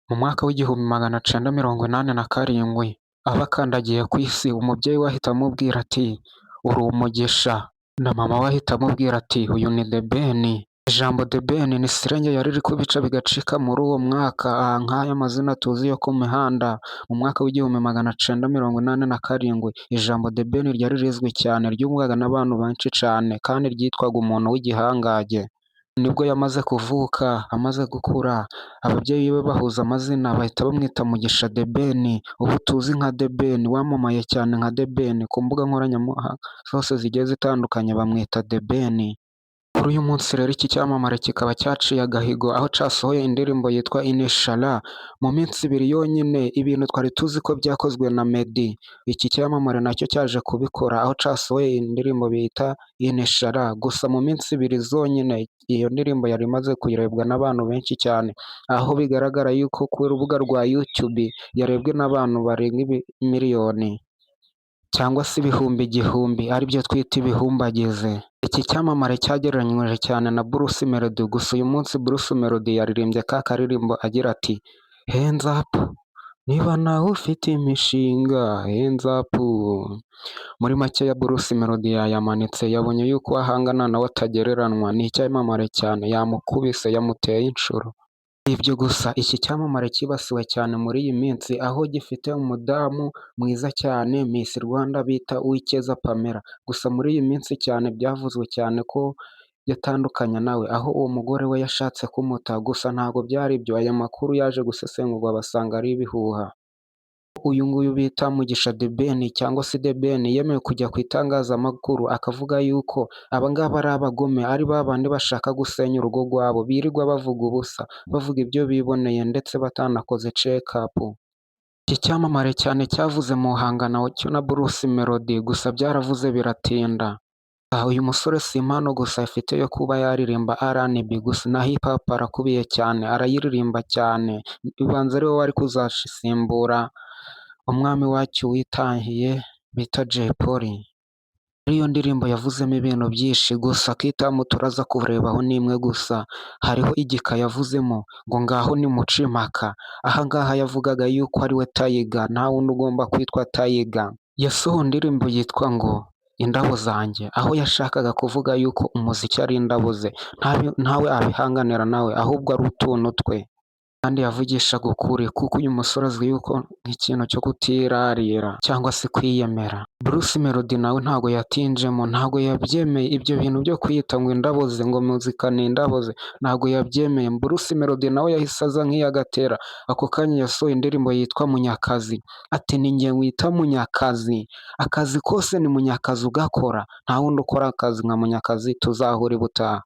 Mu mwaka w'1987 abakandagiye ku isi, umubyeyi we ahita amubwira ati: "Uri umugisha", na mama we ahita amubwira ati: "Uyu ni The Ben". Ijambo The Ben ni slang yari iri kubica bigacika muri uwo mwaka, nk'aya mazina tuzi yo ku mihanda. Mu mwaka w'1987 ijambo The Ben ryari rizwi cyane, ryumvwaga n'abantu benshi cyane kandi ryitwaga umuntu w'igihangange. Nibwo yamaze kuvuka, amaze gukura, ababyeyi be bahuza amazina bahita bamwita Mugisha The Ben, ubu tuzi nka The Ben, wamamaye cyane nka The Ben ku mbuga nkoranyambaga zose zigiye zitandukanye bamwita The Ben. Kuri uyu munsi rero iki cyamamare kikaba cyaciye agahigo aho cyasohoye indirimbo yitwa Inshallah mu minsi 2 yonyine, ibintu twari tuzi ko byakozwe na Meddy, iki cyamamare nacyo cyaje kubikora aho cyasohoye indirimbo bita Inshallah, gusa mu minsi 2 zonyine iyo ndirimbo yari imaze kurebwa n'abantu benshi cyane, aho bigaragara yuko ku rubuga rwa YouTube yarebwe n'abantu barenga miliyoni cyangwa se 1000,000, aribyo twita ibihumbagize. Iki cyamamare cyagereranyije cyane na Bruce Melody, gusa uyu munsi Bruce Melody yaririmbye ka karirimbo agira ati: "Hands up niba nawe ufite imishinga, hands up". Muri makeya Bruce Melody yayamanitse, yabonye yuko ahangana nawe atagereranywa, ni icyamamare cyane, yamukubise, yamuteye inshuro. Si ibyo gusa, iki cyamamare cyibasiwe cyane muri iyi minsi, aho gifite umudamu mwiza cyane Miss Rwanda bita Uwicyeza Pamela, gusa muri iyi minsi cyane byavuzwe cyane ko yatandukanye nawe, aho uwo mugore we yashatse kumuta, gusa ntabwo byari byo, aya makuru yaje gusesengurwa basanga ari ibihuha. Uyu nguyu bita Mugisha The Ben cyangwa se The Ben yemeye kujya ku itangazamakuru akavuga yuko aba ngaba ari abagome, ari ba bandi bashaka gusenya urugo rwabo, birirwa bavuga ubusa, bavuga ibyo biboneye ndetse batanakoze check up. Iki cyamamare cyane cyavuze mu hangana cyo na Bruce Melody, gusa byaravuze biratinda. Uyu musore si impano gusa afite yo kuba yaririmba R&B gusa, na hip hop arakubiye cyane, arayiririmba cyane, ubanza ari we wari kuzasimbura umwami wacu witahiye bita Jay Polly. Muri iyo ndirimbo yavuzemo ibintu byinshi, gusa akitamu turaza kurebaho ni imwe gusa, hariho igika yavuzemo ngo: "Ngaho nimuce impaka". Aha ngaha yavugaga yuko ari we Tiger, nta wundi ugomba kwitwa Tiger. Yasohoye indirimbo yitwa ngo Indabo Zanjye, aho yashakaga kuvuga yuko umuziki ari indabo ze, ntawe abihanganira nawe ahubwo ari utuntu twe. Kandi yavugishaga ukuri kuko uyu musore azwi yuko nk'ikintu cyo kutirarira cyangwa se kwiyemera. Bruce Melody nawe ntabwo yatinjemo, ntabwo yabyemeye ibyo bintu byo kwiyita ngo indabo ze, ngo muzika ni indabo ze, ntabwo yabyemeye. Bruce Melody nawe yahise aza nk'iyagatera, ako kanya yasohoye indirimbo yitwa Munyakazi, ati: "Ni njye wita Munyakazi, akazi kose ni Munyakazi ugakora, nta wundi ukora akazi nka Munyakazi, tuzahura ubutaha".